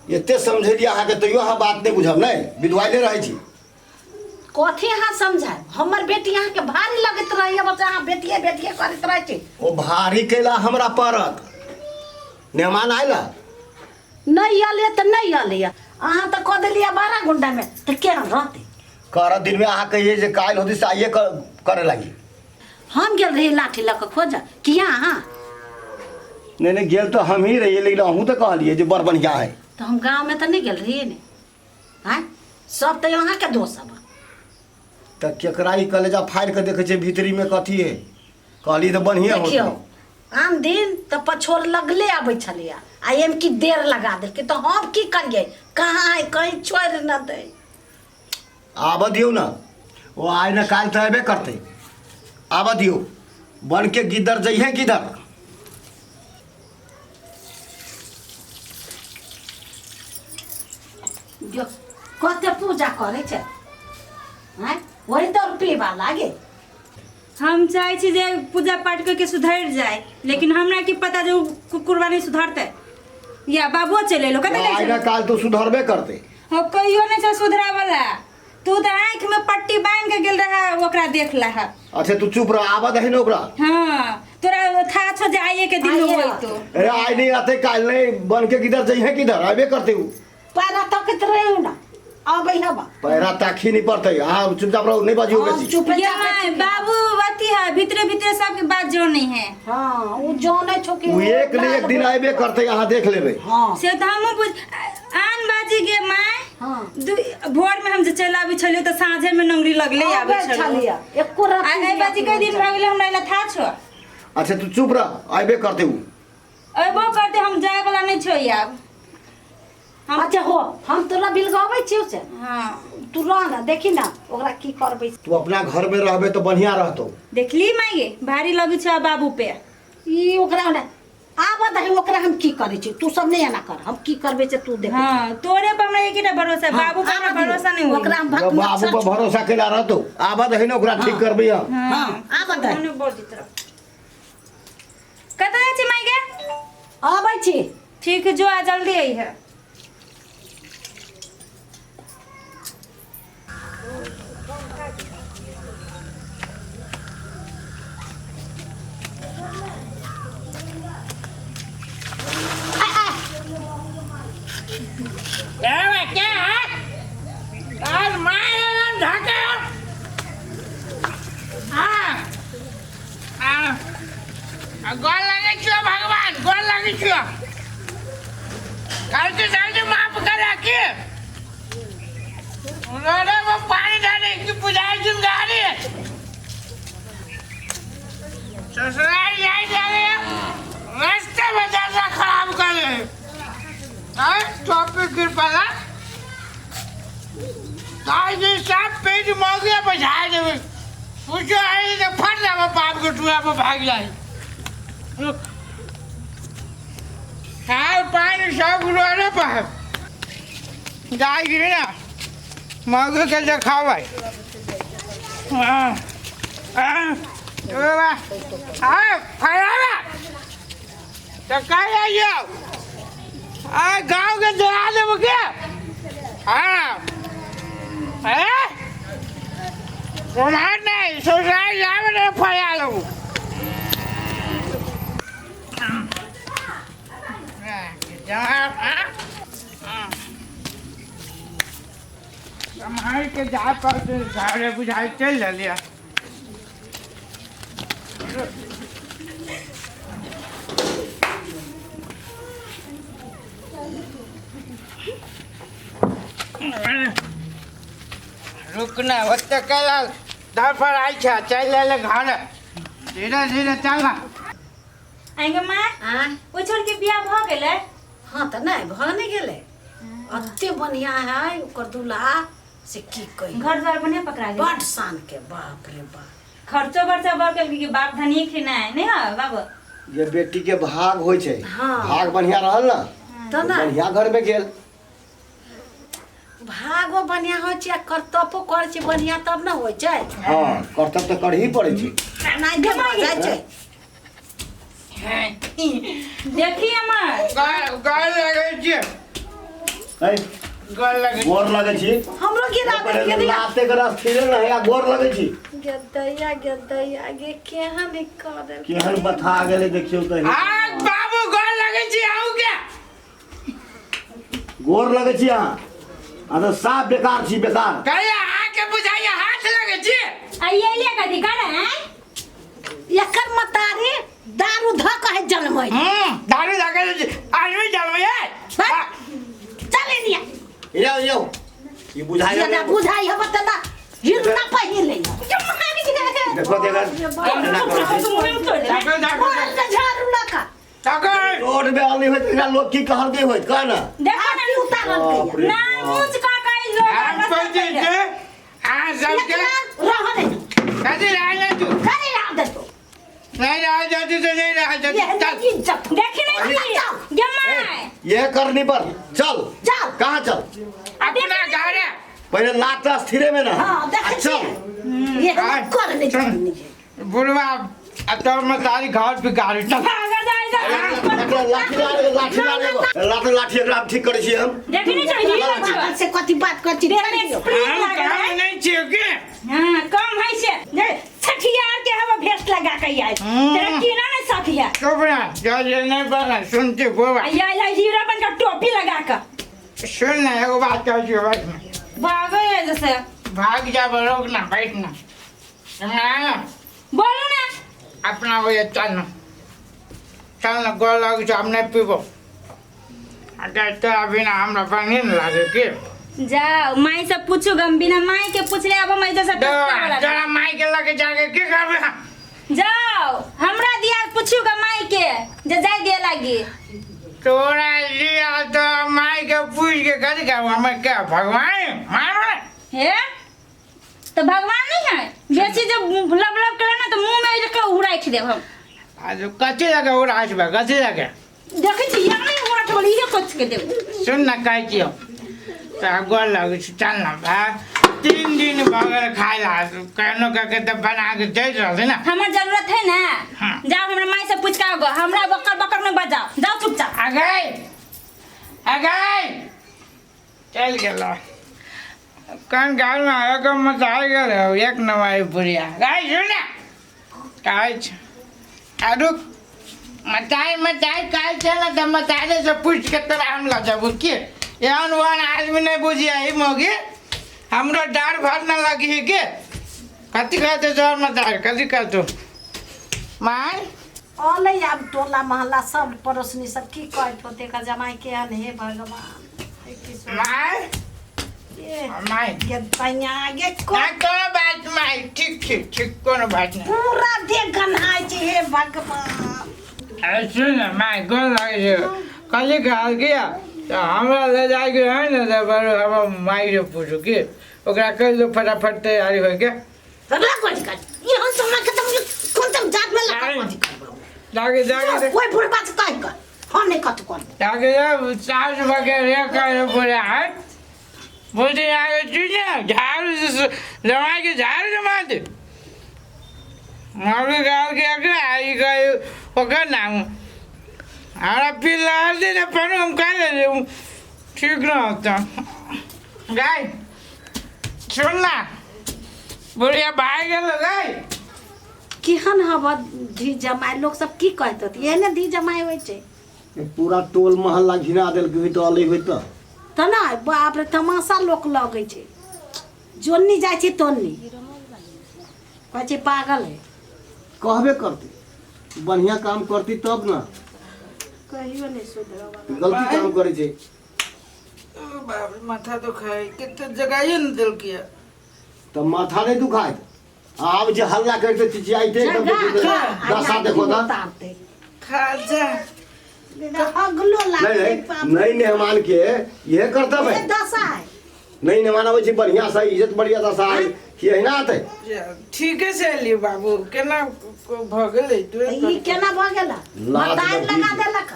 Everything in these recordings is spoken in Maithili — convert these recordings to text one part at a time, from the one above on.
एते समझेलियै अहाँके तैयो अहाँ बात नहि बुझब नहि विधवाइले रहै छी। कथी अहाँ समझायब? हमर बेटी अहाँके भारी लगैत रहैया, बस अहाँ बेटिए बेटिए करैत रहै छी। ओ भारी कैला हमरा पड़त? मेहमान आयल? नहि आयल तऽ नहि आयल। अहाँ तऽ कऽ देलियै 12 घंटामे, तऽ केहन रहतै? करऽ दिनमे अहाँ कहियै जे काल्हि होतै से आइए करे लागी। हम गेल रही लाठी लऽ कऽ खोजऽ किया अहाँ? नहीं नहीं, गेल तो हम ही रहिए, लेकिन अहूँ तो कहलिए जे बड़ बढ़िया है। तऽ हम गाँवमे तऽ नहि गेल रहियै ने। आँय, सब तऽ अहाँके दोष हब। तऽ केकरा ई कलेजा फाड़ि कऽ देखै छै भीतरी में कथी है? कहली तऽ बढ़िया होतै। देखियौ, आन दिन तऽ पछोर लगले आबै छलैया, आ एम की देर लगा देलकै, तऽ हम की करियै? कहाँ है, कहीं छोड़ि न दै। आबऽ दियौ ने, ओ आइ ने काल्हि तऽ अयबे करतै। आबऽ दियौ, बन के गिदर जइहे किधर। जो कते पूजा करै छै आँय, वही दौड़ पीबा लागे। हम चाहै छी जे पूजा पाठ करके सुधरि जाए, लेकिन हमरा की पता जे उ कुकुरबा नहीं सुधरतै। या बाबुओ चलि एलो, कतऽ आइ गेल ने छलै? काल्हि तो सुधरबे करतै। हम कहियो नहीं छै सुधरा वाला। तू तऽ आँखि में पट्टी बांधि के गेल रहा ओकरा देख ला है। अच्छा तू चुप रह, आबऽ दही ने ओकरा। हाँ, तोरा था छो जे आइए के दिन आइए होई आते। तो। अरे आइ नहीं आते काल्हि नहीं, बन के किधर जइहे किधर, अयबे करतै उ। पैरा तकैत रहू ना, अबै हवा। पैरा ताखी नहीं पड़तै, अहाँ चुपचाप रहू, नहीं बाजियौ हम बेसी। चुपे ये चापे माय छी। बाबू अथी है, भीतरे भीतरे सबके बात जो नहीं है। हाँ, उ जानै छौ कि उ एक ने एक दिन अयबे करतै, अहाँ देख लेबै। हाँ। से तऽ हमहूँ बुझ आन बाजी गे my. हाँ। भोर में हम जे चलि आबै छलियै तऽ साँझे में नौकरी लगले आबै आबै छलियै। छलियै, एको आ राति एहि बाजी कई दिन भऽ गेलै हमरा एला था छो। अच्छा तू चुप रह, अयबे करतै उ। अयबो करतै, हम जाय वाला नहि छौ आब। हम अच्छा हो, हम तोरा बिल गबै छियौ से। हाँ। तू रह ना, देखी ना ओकरा की करबै। तू अपना घर में रहबे तो बढ़िया रहतौ। देखली माय गे, भारी लगै छै बाबू पे। ई ओकरा ने आबऽ दही, ओकरा हम की करै छी, तू सब नहि एना कर, हम की करबै से तू देख। हाँ, तोरे पर हमरा एकेटा भरोसा है, हाँ, बाबू पर हमरा आबऽ दियौ। भरोसा नहीं होई। ओकरा हम जब भक बाबू पर भरोसा केला रहतौ, आबऽ दही ने ओकरा ठीक करबै हम। हाँ, आबऽ दही। मने बजैत रह। कतऽ जाइ छी माय गे? आबै छी। ठीक है, जो आ जल्दी आई है। गोर लगै छियौ भगवान, गोर लगै छियौ। गलती सलती माफ करे की रोडे पर पानी डाले की पुजारी जी गाड़ी ससुराल जाए जाए रास्ते में दशा खराब कर रहे हैं। टॉपिक गिर पड़ा ताई जी सब पेट मौके बजाए देवे पूछो आई तो फट जाओ बाप के टुआ पर भाग जाए। खाओ पानी सब रोडे पर जाए गिरे ना मौके के देखावे। हाँ हाँ फैलावा तो कहीं आइयो आ गाँव के दिला देब के। हाँ है तुम्हार नहीं ससुराल जावे नहीं फैला लूँ। सम्हार के जा पर घरे बुझाई चल लिया। रुकना ओते कल धरफड़ आई छ चल ले घर धीरे धीरे चल ना। आएंगे माँ? आँय? ओ छोड़ के बियाह भ गेलै? हाँ तऽ नहि भऽ नहि गेलै, एते बढ़िया है ओकर दूल्हा से की कही। घर द्वार बढ़िया पकड़ा गेलै। बड शान के, बाप रे बाप। खर्चो बर्चा बढ़ गेल कि बाप धनी खिना है नहीं है बाबू? ये बेटी के भाग होइ छै। हाँ। भाग बढ़िया रहल ना तऽ ना बढ़िया घर में गेल। भागो बढ़िया होइ छै आ कर्तव्यो करै छै बढ़िया तब ने होइ छै। हाँ, कर्तव्य तऽ करही पड़ै छै। नहि जे भऽ जाइ छै। देखी अमर। गाय गाय लगै छै। है गोर लगे। गोर लगे छी। हमरो गिरा देलकै दिया। लाते के स्थिरे न है आ गोर लगे छी। गदैया गदैया गे केहन ई कऽ देलकै। केहन बथा गेलै देखियौ तऽ। आ बाबू गोर लगे छी आउ के। गोर लगे छी अहाँ आ तऽ साफ बेकार छी बेकार। कहिया आके बुझाइया हाथ लगे छी। आ ये ले कथी करे हैं? एकर मतारी दारू धऽ कऽ है जनमै। दारू धऽ के आदमी जनमै है। चल एनिया। यौ यौ ई बुझाइ जेना बुझाइ हब तेना हिरना पहिर ले। देखो देखो एना करै छै। मोहन के झाड़ू लऽ कऽ। रोड में आली होइत एकरा लोग की कहलकै होइत कह ना। देखो ना आरती उतारलकै। बाप रे ना बाप। ऊंच का कई लोग हम पंडित जी अहाँ सबके एकरा रह दे। कथी रह जातू? करे रह दे तो। नहीं रह जातू तो नहीं रह जातू। ये चल। इज्जत। देखी नहीं छी गे my. ये करनी पर चल। चल। कहाँ चल? अपना घर है। पहले लात स्थिरे में ना। हाँ देखै चल। छियै। ये हम कर नहीं छथिन। बुढ़वा आ तोर मतारी घर पे गाड़ी चल। भागा जाय जा। एकरा लाठी ला ले, लाठी ला ले, लाठी लाठी एकरा हम ठीक करै छी हम। देखी नहीं छी पागल से कथी बात करै छी? देह में स्प्रिंग हम लागल काम है। नहीं छियो के? हाँ कम है से जे छठियार के हम भेस लगा के आए तेरा कीना नहीं सकिया। चुप ना जो ये नहीं बना सुनते बुढ़वा। आ या ला हीरो बन के टोपी लगा के। सुन ना एगो बात कहै छियो बैठ ना। भागो है जैसे। भाग जा रोक ना बैठ ना। ना बोलो ना। अपना वो ये चल ना चल ना गोर लग जाओ हम नहीं पीबो। अगर तो अभी ना हमरा बढ़िया नहीं लागे के। जाओ माई से पूछू गम बिना माई के पूछले अब हम ऐसे तो जरा माई के लगे जाके की करबे? जाओ हमरा दिया पूछू ग माई के जे जाय दिया लागी। तोरा लिया तो माई के पूछ के कर के हमें क्या भगवान मारो ना। हे तो भगवान नहीं है बेसी जब लब लब करे ना तो मुंह में के उड़ाइख देब हम। आज कथी लगे उड़ाइछ बा कथी लगे? देखै छी या नहीं उड़ाइठ बोली इहे कच के देब। सुन ना कहै छियौ तऽ गोर लगै छी चल ना भाई 3 दिन भऽ गेल खाय ला केनो कऽ के तऽ बना के दैत रहलै ना। हमर जरूरत है ना। हाँ। जाओ हमरा माई से पूछ के आओ हमरा बकर बकर नहीं बजाओ जाओ चुपचाप। आ गई आ गई चल गेल कौन गाँव में आयो के मचाई गेल हौ एक नवाई बुढ़िया गाय सुन ना कहै छै आ रुक मचाई मचाई कहै छै ने तऽ मचाई से पूछ के तोरा हम लऽ जेबौ की एहन ओहन आदमी नहीं बुझिया ई मौगी हमरो डार भर न लगी के कथी कहते तोहर मचाई कथी कहतौ माय? अलै आब टोला मोहल्ला सब पड़ोसनी सब की कहैत होतै एकर जमाई केहन हे भगवान। माय? माय। गे तैया गे ना कोनो बात माय ठीक ठीक ठीक कोनो बात नहीं। पूरा देह गन्हाइ छै हे भगवान। अरे सुन ना माय गोर लागै छै कथी कहल किया तऽ हमरा ले जाइके है ने तऽ बड़ हमर माय से पूछू की ओकरा कहि दो फटाफट तैयारी होइके। यहाँ समय के तुम कौन तुम जात में लगा कथी करबो? जाके जाके कोई बुढ़बा से कहि कऽ हम नहीं कथी करबो। जाके सास वगैरह करे पूरा हाथ बोलते आगे चुने झाड़ू जमा के झाड़ू जमा दे मम्मी गाल के अगला आई गई ओकर नाम हमरा पी लहर दे ना पर हम कह ले ठीक ना होता गाय सुन ना बुढ़िया भाग गेल गाय। केहन हब धी जमाइ लोक सब की कहत होत एहने धी जमाइ होइ छै। पूरा टोल मोहल्ला घिना देलकै तऽ अलै होइत तऽ ना बाप रे तमाशा लोक लगै छै जोन्नी जाइ छै तोन्नी कहै छै पागल है। कहबे करती बढ़िया काम करती तब ना कहियो नहीं सुधरब गलती काम करै छै। बाप रे माथा दुखाय कते जगाइयो ने देलकै तऽ माथा नहीं दुखाय आब जे हल्ला करते चिचियाइते एकदम दशा देखो तऽ खा जा अगलो लागतै नहीं मेहमान के ये कर्तव्य है। दशा है नहीं मेहमान आबै छै बढ़िया से इज्जत बढ़िया दशा है कि एहिना आते ठीके से एलियै बाबू केना भऽ गेलै ई केना भऽ गेल? बताइ लगा देलक।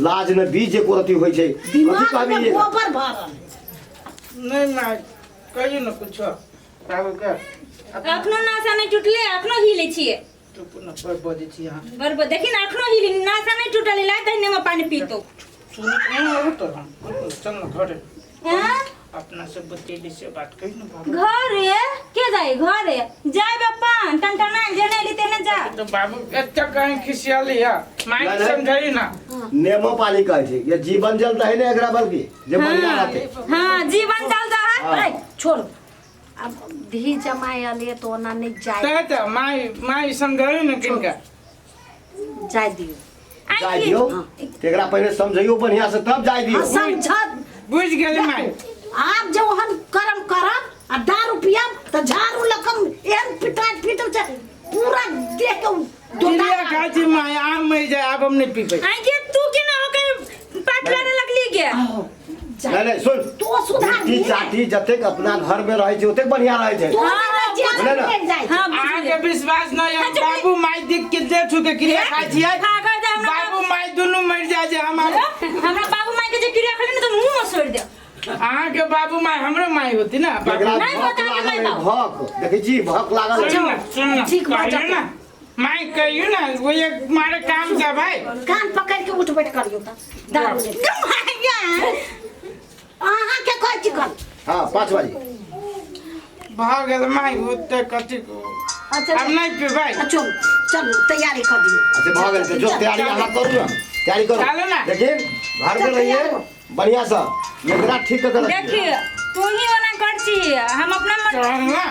लाज ने बीज एको रति होइ छै। दिमाग में गोबर भरल। नहीं माय कहियो न कुछो बाबू के अखनो नासा नहीं टूटले अखनो हिले छियै। चुप न पर बजै छी अहाँ बरबर देखी ना अखनो हिले नासा नहीं टूटले ला दहिने में पानी पीतो। सुन नहीं हो तो हम चल ना घरे। हैं? अपना से बतेली से बात कही ना बाबू। घरे के जाई? घरे जाय बापा टनटना जेने ली तेने जा। तो बाबू एत्ते कहीं खिसियाली है माई नहीं, नहीं। समझाई ना। नेमो पानी कहै छै ये जीवन जल दही ने एकरा बल्कि जे बढ़िया रहते। हाँ जीवन जल दहा। हाँ। ए, छोड़ अब धी जमाए अलिए तो ओना नहीं जाए। तै तो माई माई समझाई ना किनका जाय दियो। जाय दियो एकरा पहिले समझैयो बढ़िया से तब जाय दियो। हाँ, समझ बुझ गेली माई। आप जो ओहन करम करब आ दारू पियब त झाड़ू लकम एहन पिटा पीट छै पूरा देह के चिड़िया खाइ छी माई आम मरि जाए आब हम नहीं पीबै। आई के तू केना होके पाट लड़े लगली गे? नहीं नहीं सुन तो सुधार मिट्टी चाटी जतेक अपना घर में रहै छै ओतेक बढ़िया रहै छै। तो बुझले ना? जाय हाँ बुझ अहाँके विश्वास नहीं है बाबू माई देख के दे छुके क्रिया खाइ छियै। खा कर दे हमरा। बाबू माई दुनू मरि जाए जे हमार। हमरा बाबू माई के जे क्रिया खली ने तो मुंह में सोड़ दे। अहाँके बाबू माई हमरो माई होती ना बाबू। एकरा नहीं भक बता के लागल मैं है, बाबू। भक देखै छी भक लागल है। सुन ना सुन ना ठीक बात कहियो ना माई कहियो ना वो एक मारे काम से भाई। कान पकड़ के उठ बैठ करियो त दारू ले। अहाँ के कहै छी कल। हाँ 5 बजे भऽ गेल माई ओते कथी अच्छा अब नहीं पीबै। चलू चलू तैयारी कर दियो। अच्छा भऽ गेल जो तैयारी अहाँ करू ना तैयारी करू। चलू ना। लेकिन घर में रहिए बढ़िया से एकरा ठीक कर देखिए तू ही ओना कर छी हम अपना मन चल ना।